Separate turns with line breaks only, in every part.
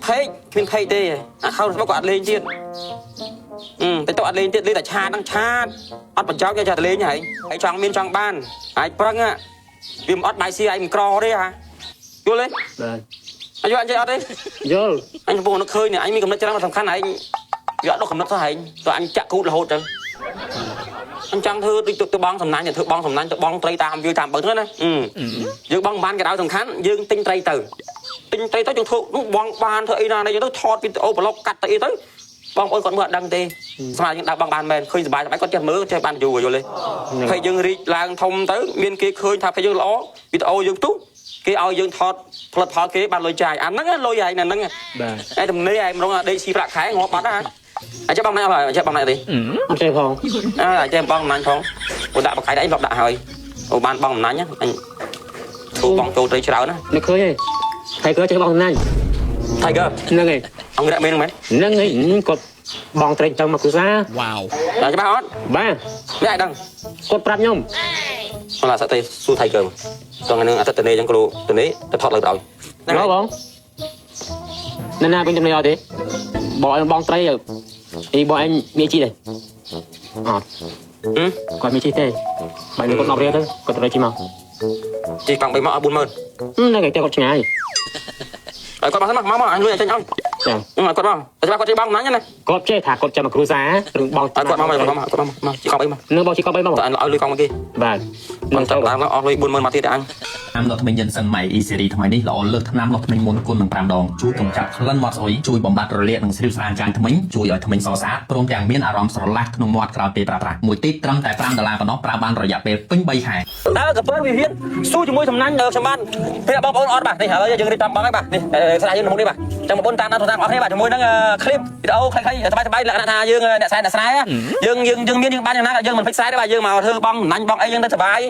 page គ្មាន page ទេ account Facebook ក៏អត់លេងទៀតអឺតែទៅអត់លេងទៀតលេងតែ chat ហ្នឹង chat អត់បញ្ចោកយកចាតែលេងហើយហើយចង់មានចង់បានហើយប្រឹងវាមិនអត់បាយស៊ីឯងមិនក្រទេហាយល់ទេ
បាទ
អញយល់អញចេះអត់ទេ
យល់
អញកំពុងនឹកឃើញនេះអញមានកំណត់ច្រើនសំខាន់ឯងវាអត់ដុសកំណត់សោះឯងតើអញចាក់គូតរហូតចឹងអញចង់ធ្វើដូចទៅបងសំណាញ់ទៅធ្វើបងសំណាញ់ទៅបងត្រីតាមវាតាមបឹងហ្នឹងណាយើងបងបានក៏ដោយសំខាន់យើងទិញត្រីទៅទិញត្រីទៅយើងធ្វើនោះបងបានធ្វើអីណានេះទៅថតវីដេអូប្លុកកាត់ទៅអីទៅបងប្អូនគាត់មើលអត់ដឹងទេស្មានយើងដើរបងបានមែនឃើញសប្បាយសប្បាយគាត់ចេះមើលចេះបានយូរយល់ទេហើយយើងរីកឡើងធំទៅមានគេឃើញថាពេលយើងល្អវីដេអូយើងទុះគេឲ្យយើងថតផលិតផលគេបានលុយចាយអាហ្នឹងលុយឯងហ្នឹង
បាទ
ឯទំនេរឯងម្ដងដេកស៊ីប្រាក់ខែងាប់បាត់ណាអាចបងណាអត់អាចបងណាទេ
អត់ចេះផង
អើអាចបងអំណាញ់ផងអូដាក់បកាយដៃលប់ដាក់ហើយអូបានបងអំណាញ់អញធ្វើបងចូលត្រីច្រើនណា
នឹកឃើញហើយ Tiger ចេះបងសំណាញ់
Tiger
ហ្នឹងហើយ
អង្គរៈមានហ្នឹងមែន
ហ្នឹងហើយគាត់បងត្រីចាំមកគ្រួសារ
ដល់ច្បាស់អត់
បាទ
នេះឯងដឹង
គាត់ប្រាប់ខ្ញុំ
អត់សតេសួរ Tiger តោះនឹងអត់តនេចឹងគ្រូតនេទៅថតលើដល់
ហ្នឹងបងណាណាវិញចំណេះអត់ទេបងឯងបងត្រីអីបងឯងមានជីទេអត់គាត់មានជីទេបើគាត់10រៀលទៅគាត់ត្រូវជីមក
ជីកង់3មកអស់40000
ហ្នឹងហើយតែគាត់ឆ្ងាយ
ឲ្យគាត់មកសិនមកមកអញលុយអញចេញឲ្យ
ចា
គាត់មកតែច្បាស់គាត់ជីបងអំណាញ់ណា
គាត់ចេះថាគាត់ចាំមកគ្រួសាររឿងបង
ឲ្យគាត់មកគាត់មកគាត់មកមកជីកង់3មក
នឹងបងជីកង់3មក
តើអញឲ្យលុយកង់មកគេ
បាទ
មិនទៅឡើងអស់លុយ40000មកទៀតអញ
ថ្នាំដុសធ្មេញយិនសិនម៉ៃ E series ថ្មីនេះល្អលើសថ្នាំដុសធ្មេញមុនគុណនឹង5ដងជួយកម្ចាត់ក្លិនមាត់ស្អុយជួយបំបត្តិរលាកនិងស្រីវស្រាងចាញ់ធ្មេញជួយឲ្យធ្មេញសស្អាតព្រមទាំងមានអារម្មណ៍ស្រឡះក្នុងមាត់ក្រោយពេលប្រើប្រាស់មួយទីត្រឹមតែ5ដុល្លារប៉ុណ្ណោះប្រើបានរយៈពេលពេញ3ខែ
តើកពើវិហ៊ានស៊ូជាមួយសំណាញ់ខ្ញុំបានពេលបងប្អូនអត់បាទនេះឥឡូវយើងរៀបចំបងហើយបាទនេះស្រាយើងមុខនេះបាទចឹងបងប្អូនតាមដានទស្សនាបងប្អូនបាទជាមួយនឹងឃ្លីបវីដេអូខ្លីៗសប្បាយៗលក្ខណៈថាយើងអ្នកស្រែអ្នកស្រែយើងយើងយើងមានយើងបានយ៉ាងណាយើងមិនភ្លេចស្រែទេបាទយើងមកធ្វើបងសំណាញ់បងអីយើងទៅសប្បាយ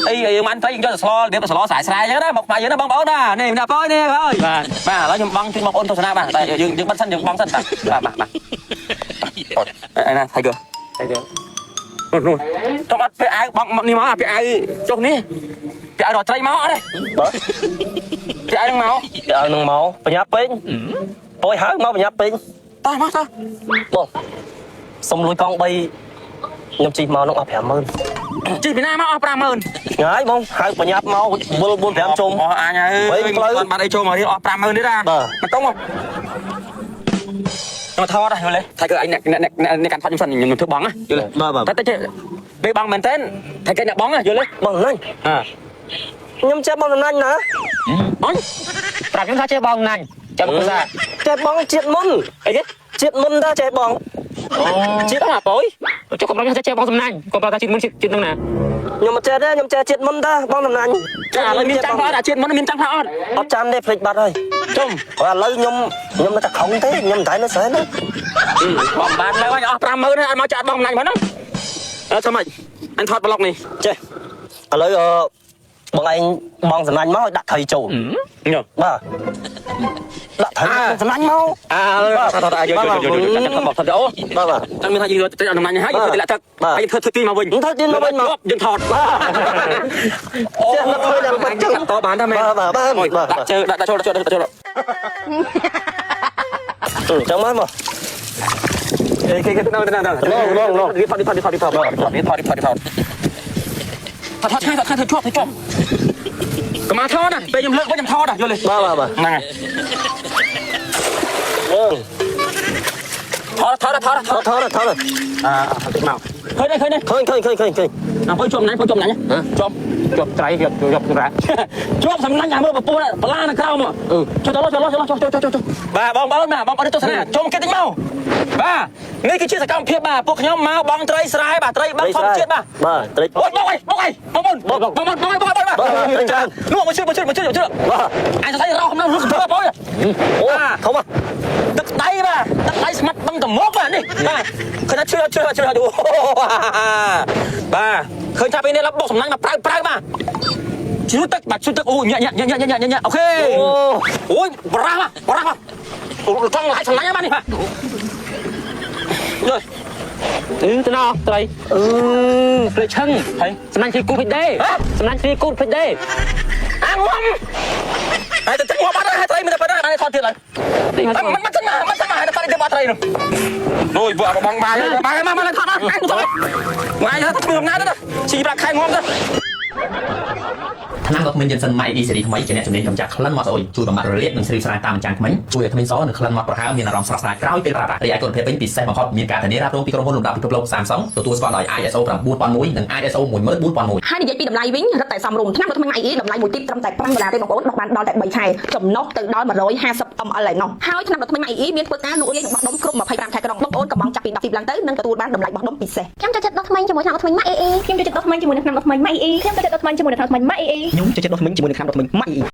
អីយើងបានត្រីយើងយកទៅស្លរបៀបស្លស្រែស្រែចឹងណាមកខ្មែរយើងណាបងប្អូនណានេះអ្នកបងនេះហើយ
បាទ
បាទឥឡូវខ្ញុំបងជួយបងប្អូនទស្សនាបាទតែយើងយើងបិទសិនយើងបងសិនបាទបាទបាទអីណា Tiger
Tiger
នោះចង់អត់ពាក់អាវបងនេះមកពាក់អាវចុះនេះពាក់អាវរកត្រីមកអត់ទេ
បាទ
ពាក់អាវនឹងមក
គេឲ្យនឹងមកបញ្ញាពេញពោយហៅមកបញ្ញាពេញ
តោះមកតោះ
បងសុំលួយកង់3ខ្ញុំជិះមកនឹងអស់50000
ជិះពីណាមកអស់50000
ឆ្ងាយបងហៅបញ្ញាប់មកវិល4 5ជុំ
អស់អញហើយបាត់អីចូលមករៀនអស់50000ទៀតណាមកតោះមកខ្ញុំថតហ៎យល់ទេថៃគឺអញអ្នកអ្នកអ្នកកាន់ថតខ្ញុំសិនខ្ញុំធ្វើបងណាយល់ទេ
បាទបាទ
តែតែពេលបងមែនតើថៃគេអ្នកបងណាយល់ទេ
បងណាញ់
អើ
ខ្ញុំចេះបងណាញ់ណា
អញ
ប្រាប់ខ្ញុំថាចេះបងណាញ់ចាំគ្រួសារ
ចេះបងជាតិមុន
អីគេ
ជាតិមុនតាចេះបង
អូជាតិអស់ប៉យ
ចុះគាត់ប្រាប់ខ្ញុំថាចេះបងសំណាញ់គាត់ប្រាប់ថាជាតិមុនជាតិនឹងណា
ខ្ញុំមិនចេះទេខ្ញុំចេះជាតិមុនតាបងណាញ់
ចាឥឡូវមានចាំថាអត់អាជាតិមុនមានចាំថាអត់
អត់ចាំទេភ្លេចបាត់ហើយ
ជុំ
ឥឡូវខ្ញុំខ្ញុំនៅតែខំទេខ្ញុំមិនតែនៅស្រែណា
បងបាននៅអញអស់50000ហើយអត់មកចាក់បងណាញ់ហ្នឹងអត់ធ្វើម៉េចអញថតប្លុកនេះ
ចេះឥឡូវអឺបងឯងបងសំណាញ់មកឲ្យដាក់ថៃចូល
ញ៉ាំ
បាទដាក់ថៃសំណាញ់មក
អើថតថតយកយកយកយកថតថតអូ
បាទបាទ
តែមានថាយើងទៅអនុញ្ញាតហើយយើងធ្វើទម្លាក់ទឹកហើយយើងធ្វើធ្វើទីមកវិញ
ធ្វើទីមកវិញមក
យើងថត
ចេះនឹកឃើញដល់បាត់ចឹង
តបានដែរមែន
បាទបាទបាទ
ដាក់ជើដាក់ចូលដាក់ចូលដាក់ចូល
ចឹងមកមក
គេគេទៅទៅទៅនេះថតនេះថតនេះថតនេះថតនេះថតនេះថតនេះថតថតថតឆ្ងាយថតថតជាប់ធ្វើជាប់កុំមកថតណាពេលខ្ញុំលើកវិញខ្ញុំថតយល់ទេ
បាទបាទបាទ
ហ្នឹងហើយ
អឺ
ថតថតថតថត
ថតថតថត
អើតិចមកឃើញទេឃើញទេ
ឃើញឃើញឃើញឃើញឃើញ
អើជាប់ណាញ់ជាប់ណាញ់ជាប់
ជាប់ត្រីជាប់ជាប់សម្រាប់
ជាប់សំណាញ់អាមើលពពុះបលានៅក្រោមចុះចុះចុះចុះចុះចុះចុះចុះបាទបងប្អូនបាទបងប្អូនទស្សនាចូលគេតិចមកបាទនេះគឺជាសកម្មភាពបាទពួកខ្ញុំមកបងត្រីស្រែបាទត្រីបឹងធម្មជាតិបាទ
បាទត្រី
អូយបងអីបងអីបងបងបងបងបងបងបង
បាទត្រីច្រើន
នោះមកជួយមកជួយមកជួយមកជួយ
បាទ
អញសរសៃរោក្នុងរឹកធ្វើបង
អូធំ
ទឹកដៃបាទទឹកដៃស្មាត់បឹងតមុកបាទនេះបាទឃើញថាជឿជឿជឿបាទឃើញថាពេលនេះបុកសំណាញ់មកប្រៅប្រៅបាទជ្រូទឹកបាទជ្រូទឹកអូញាក់ញាក់ញាក់ញាក់ញាក់ញាក់អូខេ
អូ
អូយបរះបាទបរះបាទចង់ឡាយសំណាញ់បាទនេះបាទយ
អឺទៅណោះត្រីអឺភ្លេចឈឹង
ហើយ
សំណាញ់គ្រីគូតភ្លេចទេសំណាញ់គ្រីគូតភ្លេចទេ
អាងំ ហើយទៅទឹកងាប់បាត់ហើយត្រីមានតែប៉ុណ្ណឹងបានថតទៀតហើយ
តិចមក
មិនមិនមិនមិនមិនទៅទៅបាត់ត្រីនោះអូយពួកបងបាយបាយមកមកថតអត់អញថតមកអញថតធ្វើអំណាចទៅជីប្រាក់ខែងំទៅ
ថ្នាំដុសធ្មេញ Jensen My E Series ថ្មីជាអ្នកជំនាញកម្ចាត់ក្លិនមាត់ស្អុយជួយបំបត្តិរលាកនិងស្រីស្រាយតាមអញ្ចាំងធ្មេញជួយឲ្យធ្មេញសនិងក្លិនមាត់ប្រហើរមានអារម្មណ៍ស្រស់ស្រាយក្រោយពេលប្រើប្រាស់រីឯគុណភាពវិញពិសេសបំផុតមានការធានារ៉ាប់រងពីក្រុមហ៊ុនលំដាប់ពិភពលោក Samsung ទទួលស្គាល់ដោយ ISO 9001និង ISO 14001
ហើយនិយាយពីតម្លៃវិញរឹតតែសមរម្យថ្នាំដុសធ្មេញ IE តម្លៃមួយទីបត្រឹមតែ5ដុល្លារទេបងប្អូនដោះបានដល់តែ3ខែចំណុះទៅដល់150 ml ឯណោះហើយថ្នាំដុសធ្មេញ IE មានធ្វើការលក់រាយនិងបោះដុំគ្រប់25ខែក្រុងបងប្អូនកំងចាប់ពី10ទីបឡើងទៅនឹងទទួលបានតម្លៃបោះដុំពិសេស
ខ្ញុំចូលចិត្តដុសធ្មេញជាមួយថ្នាំដុសធ្មេញម៉ាក់អេអេខ្ញុំចូលចិត្តដុសធ្មេញជាមួយនឹងថ្នាំដុសធ្មេញម៉ាក់អេអេខ្ញុំចូលចិត្តដុសធ្មេញជាមួយនឹងថ្នាំដុសធ្មេញម៉ាក់អេអេ
ខ្ញុំចូលចិត្តដុសធ្មេញជាមួយនឹងថ្នាំដុសធ្មេញម៉ាក់អ៊ី